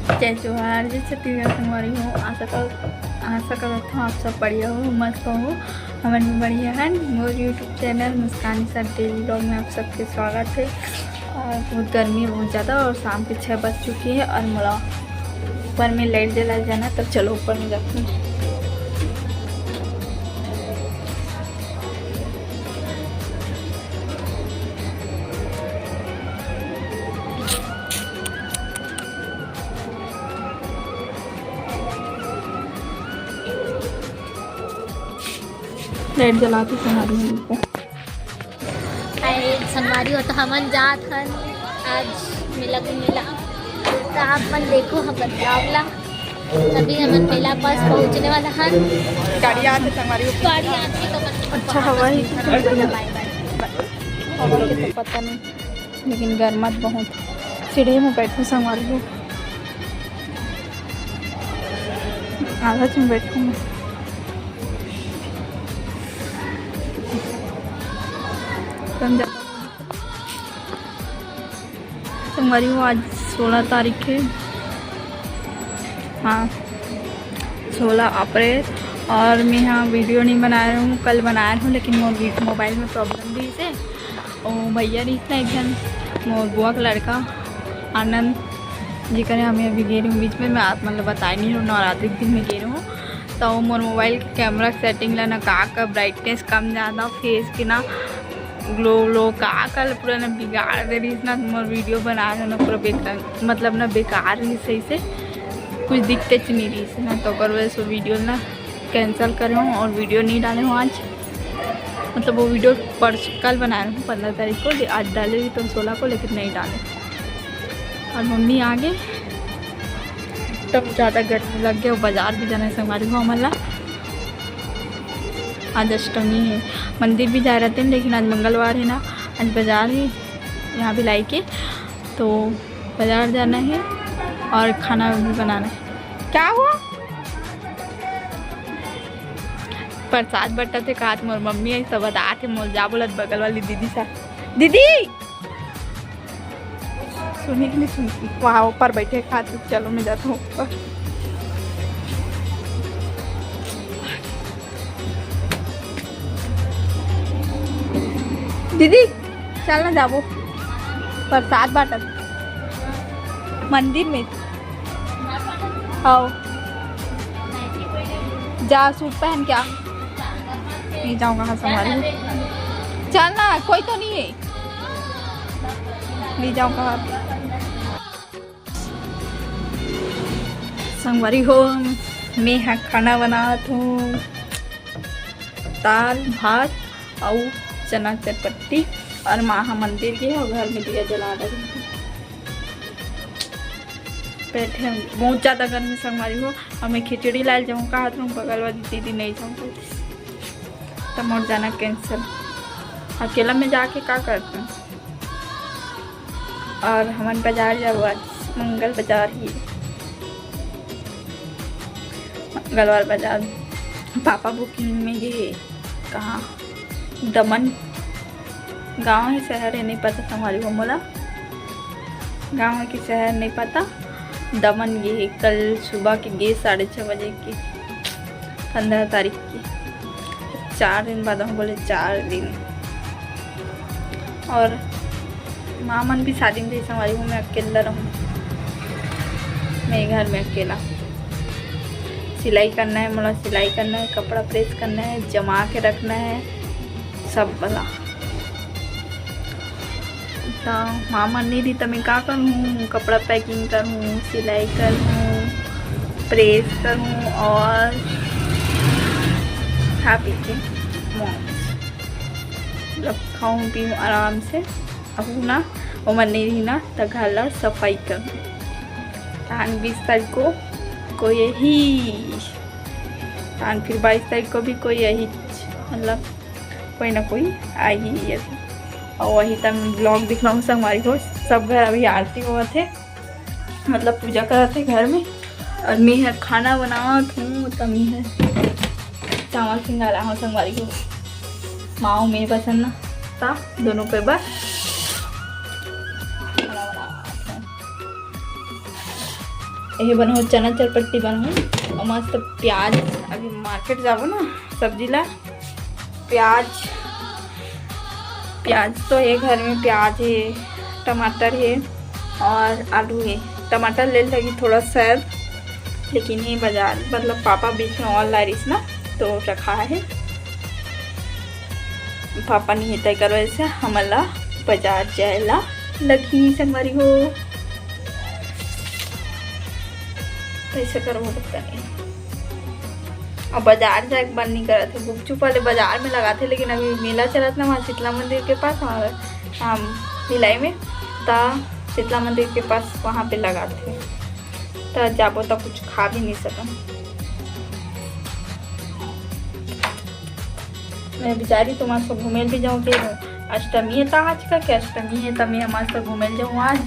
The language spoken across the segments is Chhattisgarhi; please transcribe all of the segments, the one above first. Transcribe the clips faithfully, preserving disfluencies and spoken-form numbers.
जय जोहार, जय छत्तीसगढ़ संगवारी हो। आशा कर, आशा करत हूँ आप सब बढ़िया हो, मस्त हो। हमन भी बढ़िया हन। मोर YouTube चैनल मुस्कान सर डेली ब्लॉग में आप सबके स्वागत है। और बहुत गर्मी है, बहुत ज़्यादा, और शाम के छः बज चुकी है और मोला ऊपर में लाइट जला जाना, तब चलो ऊपर में जाते हैं। लाइट जलाती संगवारी हो। अरे संगवारी हो, तो हमन जात हन आज मेला घूमे ला। तो आप मन देखो हमर ब्लॉग ला। अभी हमन मेला पास पहुँचने वाला हन। गाड़ी आत हे संगवारी हो। गाड़ी आत हे तो अपन अच्छा हवा है। बाय बाय। हवा के तो पता नहीं, लेकिन गर्मत बहुत। सीढ़ी में बैठो संगवारी हो। आधा चुन बैठो मैं। तुम जा-, संगवारी हो, आज सोलह तारीख है। हाँ, सोलह अप्रैल। और मैं यहाँ वीडियो नहीं बना रही हूँ, कल बनाया हूँ, लेकिन मोर वी-, मोबाइल में प्रॉब्लम भी से। ओ भैया रहिस ना एक झन, मोर बुआ के लड़का आनंद जी करे, हमें अभी गे रहूँ बीच में, मैं आप मतलब बताए नहीं रहूँ, नवरात्रि के दिन में गे रहूँ। तो मोर मोबाइल के कैमरा सेटिंग ला ना, का का ब्राइटनेस कम ज़्यादा, फेस के ना ग्लो व्लो, का का ला पूरा ना बिगाड़ दे रहिस ना। मोर वीडियो बना रहे ना, पूरा बेकार, मतलब ना बेकार रहिस, सही से कुछ दिखते च नहीं रहिस ना, तो ओकर वजह से वीडियो ना कैंसिल करे हूँ और वीडियो नहीं डाले हूँ आज। मतलब वो वीडियो परस-, कल बनाए रहूँ पंद्रह तारीख को, ले-, आज डाले रही तो सोलह को, लेकिन नहीं डाले। और मम्मी आ गए, तब ज़्यादा गर्मी लग गया। बाजार भी जाना है संगवारी हो हमन ला, आज अष्टमी है। मंदिर भी जाए रहते हैं, लेकिन आज मंगलवार है ना, आज बाजार है यहाँ भिलाई के, तो बाजार जाना है और खाना भी बनाना है। क्या हुआ? प्रसाद बंटत हे, कहा मोर मम्मी ऐसा बता के मोर जा बोलत बगल वाली दीदी सा, दीदी सुनी कि नहीं सुनी? वहाँ ऊपर बैठे खात, चलो मैं जाता हूँ ऊपर। दीदी चल ना जाबो प्रसाद बांटत मंदिर में। आओ जा सूट पहन के आ। नहीं जाऊँगा, हाँ संगवारी हो। चल ना, कोई तो नहीं है। नहीं जाऊँगा, हाँ। संगवारी हो, मैं हा खाना बनात हूँ, दाल भात अउ चना चटपटी। और माँ हा मंदिर गे हे, घर में दिया जला रही। बैठे हम, बहुत ज़्यादा गर्मी संगवारी हो। और मैं खिचड़ी लाए जाऊँ कहा तुम बगल वाली दीदी नहीं जाऊँ बोलती, तो मोर जाना कैंसिल। अकेला में जाके का करते हैं? और हमन बाजार जाबो आज, मंगल बाजार ही, मंगलवार बाजार। पापा बुकिंग में गे हे, कहाँ? दमन। गांव हे शहर हे नहीं पता संगवारी हो मोला, गांव हे कि शहर नहीं पता। दमन गे हे, कल सुबह के गे साढ़े छः बजे के, पंद्रह तारीख के, चार दिन बाद हम बोले, चार दिन। और माँ मन भी शादी में जैसे हमारी हूँ, मैं अकेला रहूँ, मैं घर में अकेला। सिलाई करना है, मोला सिलाई करना है, कपड़ा प्रेस करना है, जमा के रखना है सब वाला। तो माँ मन नहीं रही तो मैं का करूँ? कपड़ा पैकिंग करूँ, सिलाई करूँ, प्रेस करूँ और खा पी के मौज, मतलब खाऊँ पीऊँ आराम से। अब ना वो मन नहीं रही ना तो घर ला सफाई करूँ। तान बीस तारीख को कोई यही, तान फिर बाईस तारीख को भी कोई यही, मतलब कोई ना कोई आही अभी। और वही तक ब्लॉग दिखलाऊँ संगवारी हो। सब घर अभी आरती होवत हे, मतलब पूजा करत हे घर में। और मैं ह खाना बनावत हूँ, तो मैं ह चावल सिंगारा हूँ संगवारी हो। माँ मैं बसन ना, ता दोनों के बस खाना बनावत हूँ। ये बनाहूँ, चना चरपट्टी बनाहूँ। और मस्त प्याज, अभी मार्केट जाबो ना सब्जी ला। प्याज, प्याज तो हे घर में, प्याज हे, टमाटर हे और आलू हे। टमाटर ले लगी थोड़ा सा, लेकिन ये बाजार, मतलब पापा बीच में और लारिस ना, तो रखा है। पापा नहीं है, तेकर वजह से हमला बाजार जाए ला लगही संगवारी हो। कैसे करबो पता नहीं। अब बाजार जाए के मन नहीं करत है। गुपचुप वाले बाजार में लगाथे, लेकिन अभी मेला चलत ना वहाँ शीतला मंदिर के पास, वहाँ हम भिलाई में, त शीतला मंदिर के पास वहाँ पे लगाथे, त जाबो त कुछ खा भी नहीं सकन। मैं बिचारी तो मस्त घूमे भी जाऊँ, फिर अष्टमी है, त आज का क्या अष्टमी है, त मैं मस्त घूमे जाऊँ आज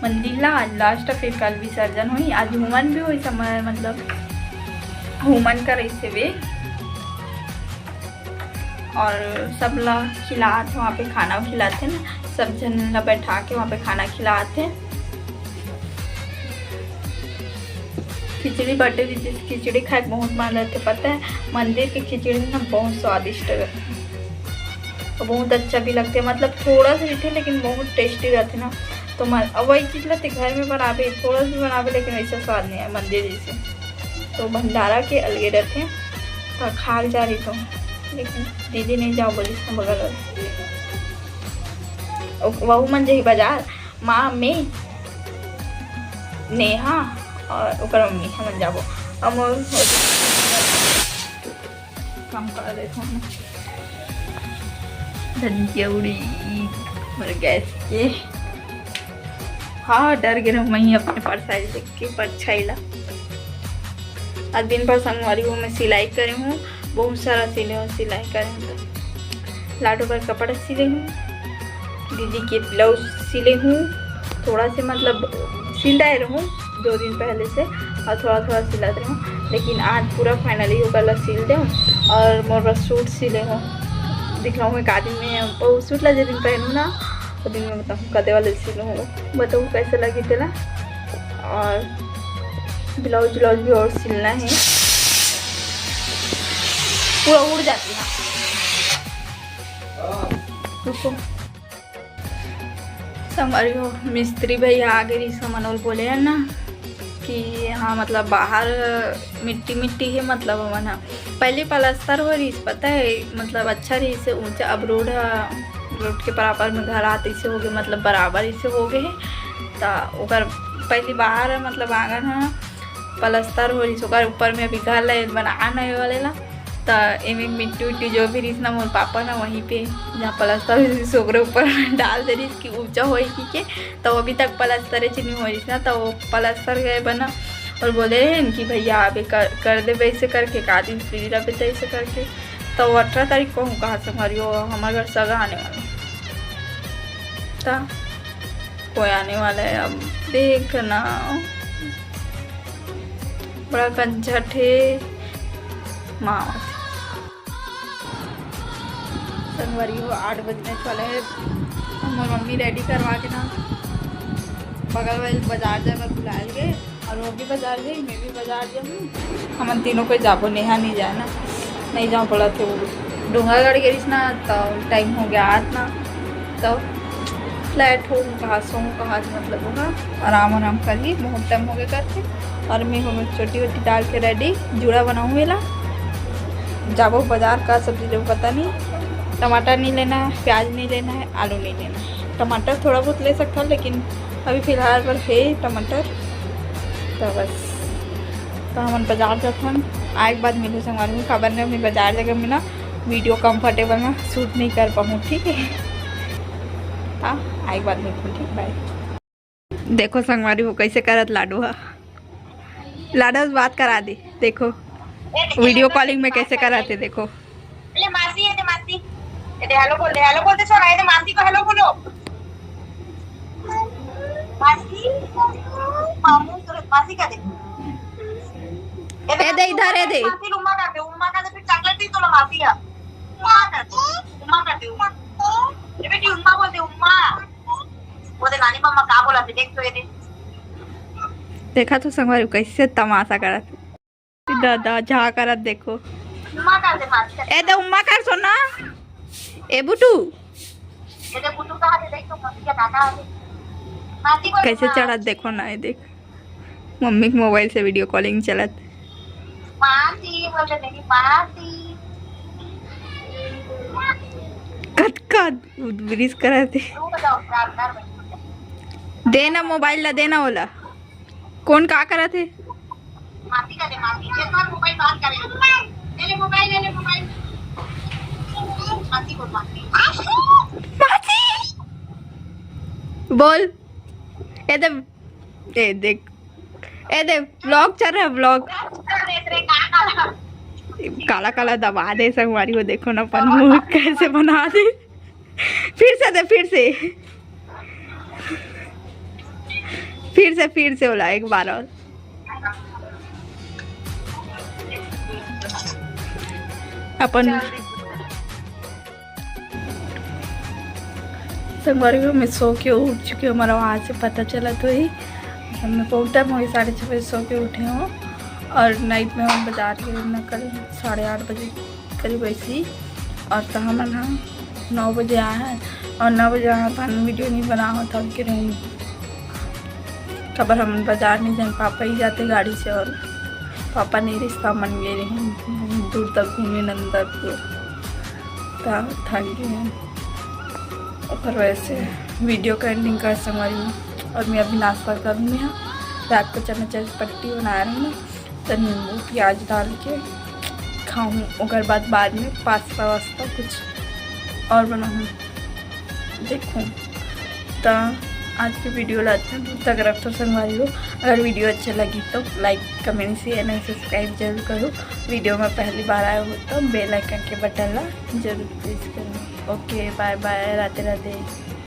मंदिर ला। आज लास्ट, फिर कल विसर्जन होई। आज हुमन भी होई, समय मतलब हुमन करइसे वे, और सब ला खिलात, वहाँ पे खाना खिलाथे ना, सब झन ला बैठा के वहाँ पे खाना खिलाथे। खिचड़ी बर्थडे दिन खिचड़ी खाए के बहुत मन रहथे, पता है। मंदिर के खिचड़ी ना बहुत स्वादिष्ट रहथे और बहुत अच्छा भी लगथे, मतलब थोड़ा सा रहथे लेकिन बहुत टेस्टी रहथे ना। तो मन, अब वही चीज ला ते घर में बनाबे, थोड़ा सा भी बनाबे, लेकिन वैसा स्वाद नहीं है मंदिर जैसे। तो भंडारा के अलगे रहथे, तो खाल जा रही तो, लेकिन दीदी नहीं जाओ बोली बगल वाले। ओ, वहू मन जही बाजार, माँ, मैं, नेहा और ओकर मम्मी, हमन जाबो। अब मोर काम कर देथों ना। धनिया उड़ी मोर गैस के। हाँ, डर गे रहूँ मैं अपने परछाई देख के, परछाई ला। आज दिन भर संगवारी हो मैं सिलाई करे हूँ, बहुत सारा सिले हूँ, सिलाई करे हूँ। तो लाडो बर कपड़ा सिले हूँ, दीदी के ब्लाउज सिले हूँ, थोड़ा से मतलब सिल डाले रहूँ दो दिन पहले से, और थोड़ा थोड़ा सिलत रहूँ, लेकिन आज पूरा फाइनली ओकर ला सिल देहूँ। और मोर सूट सिले हूँ, दिखलाऊँ एक आदमी में, वो सूट ला जे दिन पहनूँ ना, वो दिन में बताऊँ कदे वाले सिले हूँ, बताऊँ कैसे लगी तेला। और ब्लाउज व्लाउज भी और सिलना है, पूरा उड़ जाती है। रुको। संगवारी हो, मिस्त्री भैया आ गए रहिस, हमन ओला बोले हन ना कि हाँ, मतलब बाहर मिट्टी मिट्टी है, मतलब हमन ह पहले पलस्तर हो रहिस, पता है, मतलब अच्छा रहिस से ऊंचा, अब रोड ह, रोड के बराबर में घर आत इसे हो गए, मतलब बराबर इसे हो गए है। त ओकर पहले बाहर मतलब आंगन ह पलस्तर हो रहिस, ओकर ऊपर में अभी घर ला बना नहीं वाले ला। त एमे मिट्टी उट्टी जो भी रहिस ना, मोर पापा ना वहीं पे जहाँ पलस्तर हो रहिस ओकरे ऊपर डाल दे रहिस कि ऊंचा होई कि के। त वो अभी तक पलस्तर च नहीं हो रहिस ना, त वो पलस्तर गए बना और बोले रहे कि भैया अभी कर, कर देबे ऐसे करके, का दिन फ्री रहबे त ऐसे करके। त वो अठारह तारीख को हूँ कहा से मरियो, हमारे घर सगा आने वाला, त कोई आने वाला है, अब देखना। बड़ा कंझट हे माँ। संगवारी हो, आठ बजने वाला है। हमर मम्मी रेडी करवा के ना बगल वाले बाजार जाए बर बुलाए गे, और वो भी बाजार जाई, मैं भी बाजार जाऊँ। हमन तीनों कोई जाबो, नेहा नहीं जाए ना, नहीं जाऊँ बोला थे वो डोंगरगढ़ गे रहिस ना, तो टाइम हो गया आज ना, तो फ्लैट हो कहा सो कहा मतलब होगा, आराम आराम करी, बहुत टाइम हो गया करके। और मैं हम छोटी वोटी डाल के रेडी, जूड़ा बनाऊँ मेला। जाबो बाजार का सब्जी लेबो पता नहीं, टमाटर नहीं लेना है, प्याज नहीं लेना है, आलू नहीं लेना है। टमाटर थोड़ा बहुत ले सकता हूँ, लेकिन अभी फिलहाल पर है टमाटर। तो बस, तो हमन बाजार जाथन, आए के बाद मिलू संगवारी में। काबर ने मैं बाजार जगह में ना वीडियो कंफर्टेबल में शूट नहीं कर पाऊँ, ठीक है? हाँ, आए के बाद मिलू, ठीक, बाय। देखो संगवारी हो कैसे करत लाडो हा, लाडो से बात करा दे। देखो वीडियो कॉलिंग में कैसे कराते, देखो। ले मासी, ये दे मासी, ये दे हेलो बोल दे, हेलो बोल दे, छोरा, ये दे मासी को हेलो बोलो। मासी, मामू, तो मासी का दे। ये दे ए दे, इधर ए दे। मासी, उम्मा का दे, उम्मा का दे, फिर चॉकलेट दी तो मासी का। उम्मा का दे, उम्मा का दे, उम्मा। ये बेटी, उम्मा बोल दे, उम्मा। वो दे नानी मम्मा का बोला थे, देख तो ये दे। देखा तो संगवारी कइसे तमाशा करत। दादा झा करत देखो। उम्मा कर दे बात कर। ए दे उम्मा कर सोना। ए बुटू। ए दे बुटू कहा दे देख तो मम्मी के दादा आ गए। मासी को कइसे चढ़त देखो ना, ए देख। मम्मी के मोबाइल से वीडियो कॉलिंग चलत। मासी बोल दे मेरी मासी। कत कत ब्रिज करत हे। तू बताओ, चार चार बजे। दे ना मोबाइल ला, दे ना ओला। कोन का करत हे? मासी का दे, मासी। चश्मा, मोबाइल बाहर करे। ले ले मोबाइल, ले ले मोबाइल। मासी बोल, मासी। मासी। बोल। ए दे, ए देख। ए दे, व्लॉग चल रहा है, व्लॉग। काला काला दबा दे संगवारी हो, देखो ना अपन मुंह कैसे बना दे। फिर से दे, फिर से। फिर से, फिर से बोला एक बार और। अपन संगवारी हो, मैं सो के उठ चुकी हूँ, हमारा वहाँ से पता चला तो ही। मैं बहुत टाइम हो गया, साढ़े छः बजे सो के उठी हूँ। और नाइट में हम बाजार गए ना, कल साढ़े आठ बजे करीब ऐसी। और तो हमन ह नौ बजे आए हैं और नौ बजे आए तो हम वीडियो नहीं बना होता कि नहीं, काबर हमन बाजार नहीं जान, पापा ही जाते गाड़ी से और पापा नहीं रिश्ता मन गए रहे दूर तक घूमे नंदरपुर। त थक गए हैं। ओकर वजह से वीडियो का एंडिंग कर संगवारी हूँ। और मैं अभी नाश्ता करूँगी यहाँ, रात को चना चना पट्टी बना रही हूँ, तो नींबू प्याज डाल के खाऊँ। ओकर बाद बाद में पास्ता वास्ता कुछ और बनाऊँ, देखूँ। त आज की वीडियो ला इतना दूर तक रखथों संगवारी हो। अगर वीडियो अच्छा लगी तो लाइक, कमेंट, शेयर एंड सब्सक्राइब जरूर करो। वीडियो में पहली बार आए हो तो बेल आइकन के बटन ला जरूर प्रेस करो। ओके, बाय बाय, राधे राधे।